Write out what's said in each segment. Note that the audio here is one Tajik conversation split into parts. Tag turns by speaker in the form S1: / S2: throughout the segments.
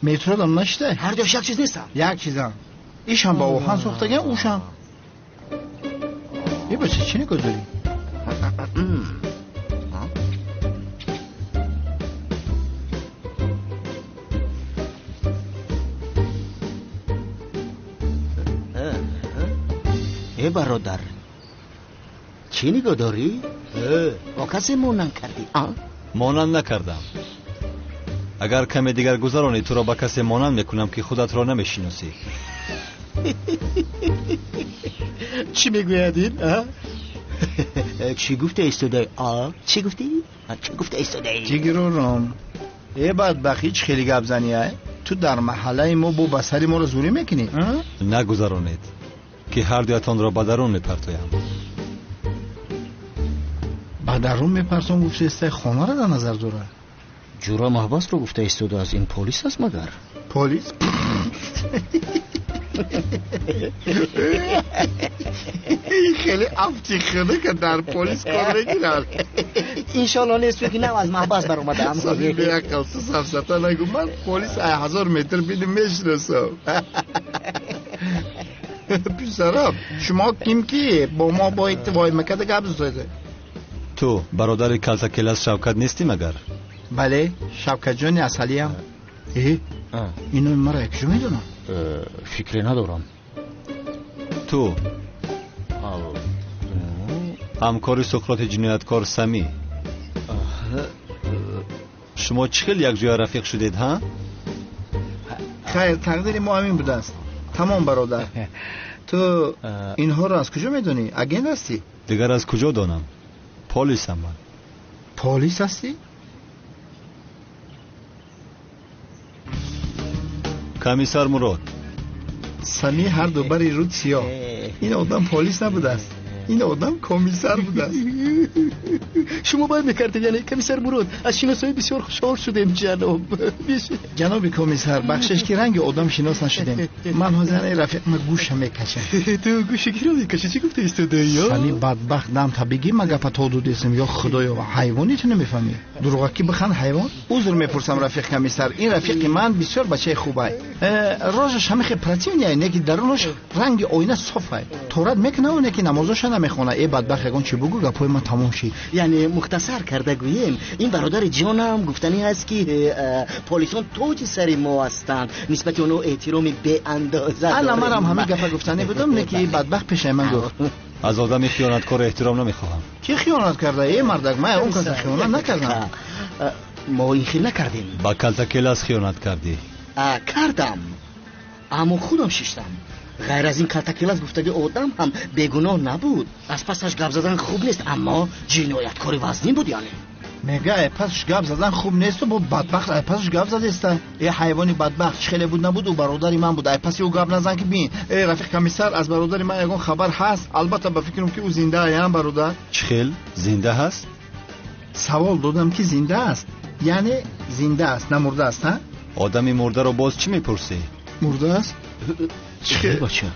S1: Метродам нашидай?
S2: Ҳар дуяш як чиз нестам.
S1: Як чизам. Ишам ба оҳан сохтаган, ушам. Е бача, чӣ нигоҳ дорӣ?
S2: Э бародар, чӣ нигоҳ дорӣ? Бо касе монанд кардӣ?
S3: Монанд накардам. Агар каме дигар гузаронӣ, туро ба касе монанд мекунам, ки худатро намешиносӣ.
S2: Чӣ мегӯяд ин? Чӣ гуфта истодаи? Чӣ гуфтӣ? Чӣ гуфта истодаи?
S1: Ҷигирором, э бадбахт, ҳеҷ хеле гап занӣ, ай? Ту дар маҳаллаи мо бо ба сари моро зӯрӣ мекунӣ?
S3: Нагузаронед, ки ҳар дуятонро ба дарун мепартоям.
S1: Ба дарун мепартом гуфтаистай, хонаро дар назар дорад.
S2: Ҷура маҳбасро гуфта истодааст. Ин полис аст магар?
S1: Полис? Хеле афти худа ки дар полис кор мекунад.
S2: Иншоалло нест, ки нав аз маҳбас баромадаам.
S1: Сами беақл, ту сафсата нагӯ. Ман полис ай 1000 метр биним мешинасам. Писарам, шумо ким ки бо мо бояд воймакада гап зада?
S3: Ту бародари калтакелас Шавкат нестӣ магар?
S1: Бале, Шавкатҷони асалиям. Э, ино маро якҷо медонам?
S2: Фикре надорам.
S3: Ту ҳамкори Суқроти ҷинояткор Самӣ. Шумо чӣ хел якҷоя рафиқ шудед, ҳа?
S1: Хайр, тақдири мо ҳамин будааст. Тамом, бародар. Ту инҳоро аз куҷо медонӣ? Агент ҳастӣ?
S3: Дигар аз куҷо донам? Полисам ман.
S1: Полис ҳастӣ?
S3: Комиссар Мурод.
S1: Сами ҳар ду бари руд сиёҳ. Ин одам полис набудааст. Ин одам комиссар будааст.
S2: Шумо бояд мекардед, яъне комиссар Мурод, аз шиносоӣ бисёр хушҳол шудем, ҷаноб.
S1: Ҷаноби комиссар, бахшиш ки ранги одам шинос нашудем. Ман ҳозир рафиқма гӯша мекашам.
S2: Ту гӯша киро мекашӣ? Чӣ гуфта истодаӣ?
S1: Сами бадбахт, дам та бигӣ ма гапа то дудесем. Ё худоё, ҳайвони ту намефаҳмӣ? Дурӯғакӣ бихан ҳайвон? Узр мепурсам, рафиқ комиссар, ин рафиқи ман бисёр бачаи хубай. Рожаш ҳамихе противный, не ки дарунаш ранги оина софай. Торат мекунаву не ки намозоша намехона. Э бадбахт, ягон чӣ бугӯ, гапҳои ман тамом шид.
S2: Яъне мухтасар карда гӯем, ин бародари ҷонам гуфтанӣ аст, ки полисон тоҷи сари мо ҳастанд, нисбати онҳо эҳтироми беандоза.
S1: Ана манам ҳамин гапа гуфтанӣ будам, не ки бадбахт пешаи ман гуфт.
S3: Аз одами хиёнаткор эҳтиром намехоҳам.
S1: Кӣ хиёнат карда? Э мардак, ман он каса хиёнат накардам.
S2: Мо ин хел накардем.
S3: Ба калтакелас хиёнат кардӣ.
S2: Кардам, аммо худам шиштам. Ғайр аз ин калтакелас гуфтаги одам ҳам бегуноҳ набуд. Аз пасаш гап задан хуб нест, аммо ҷинояткори вазнин буд. Яъне
S1: мега ай пасаш гап задан хуб несту бо бадбахт ай пасаш гап задеста. Э ҳайвони бадбахт, чӣ хеле буд набуд, ӯ бародари ман буд. Ай паси ӯ гап назан ки бин. Э рафиқ комиссар, аз бародари ман ягон хабар ҳаст? Албатта ба фикрам ки ӯ зинда аям, бародар.
S3: Чӣ хел зинда ҳаст?
S1: Савол додам ки зинда аст, яъне зинда аст, намурда аст, ҳа?
S3: Одами мурдаро боз чӣ мепурсӣ?
S1: Мурда аст?
S2: Чӣ бача?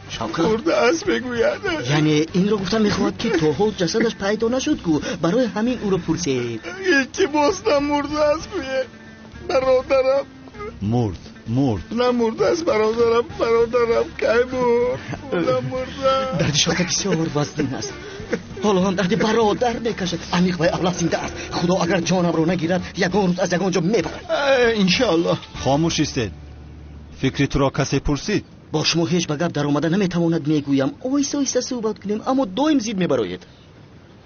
S2: Шавкат
S1: мурда аст мегӯяд.
S2: Яъне инро гуфтан мехоҳад, ки то ҳол ҷасадаш пайдо нашуд ку, барои ҳамин ӯро пурсед.
S1: Илтимос, намурда аст гӯед, бародарам.
S3: Мурд, мурд.
S1: Намурда аст, бародарам, бародарам кай мурд? Намурда.
S2: Дарди Шавкат бисёр вазнин аст. Ҳоло ҳам дарди бародар мекашад. Амиқ вай авлад зинда аст. Худо агар ҷонамро нагирад, ягон рӯз аз ягон ҷо мебарад.
S1: Иншоаллоҳ.
S3: Хомӯш истед. Фикри туро касе пурсид?
S2: Бо шумо ҳеҷ ба гап даромада наметавонад, мегӯям. Оҳиста оҳиста суҳбат кунем, аммо доим зид мебароед.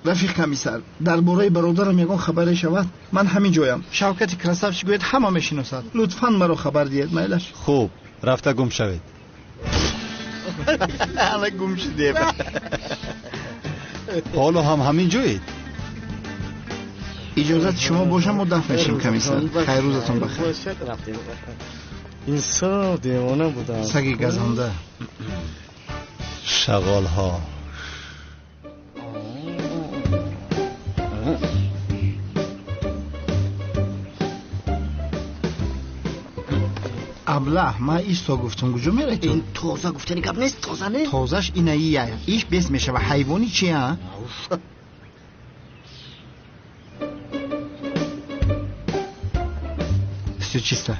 S1: Рафиқ комиссар, дар бораи бародарам ягон хабаре шавад, ман ҳамин ҷоям. Шавкати красавчик гӯяд, ҳама мешиносад. Лутфан маро хабар диҳед, майлаш.
S3: Хуб, рафта гум шавед.
S1: Ана гум шудем.
S3: Ҳоло ҳам ҳамин ҷоед?
S1: Иҷозати шумо бошам, мо дафн мешем, комиссар. Хайр, рӯзатон бахайр.
S2: Инсоф, девона будам.
S1: Саги газанда.
S3: Шағолҳо.
S1: Аблаҳ, ман исто гуфтам, куҷо мерай ту?
S2: Ин тоза гуфтани гап нест, тоза не?
S1: Тозаш инаи я. Иш бес мешава. Ҳайвони чи, а? Всё чисто.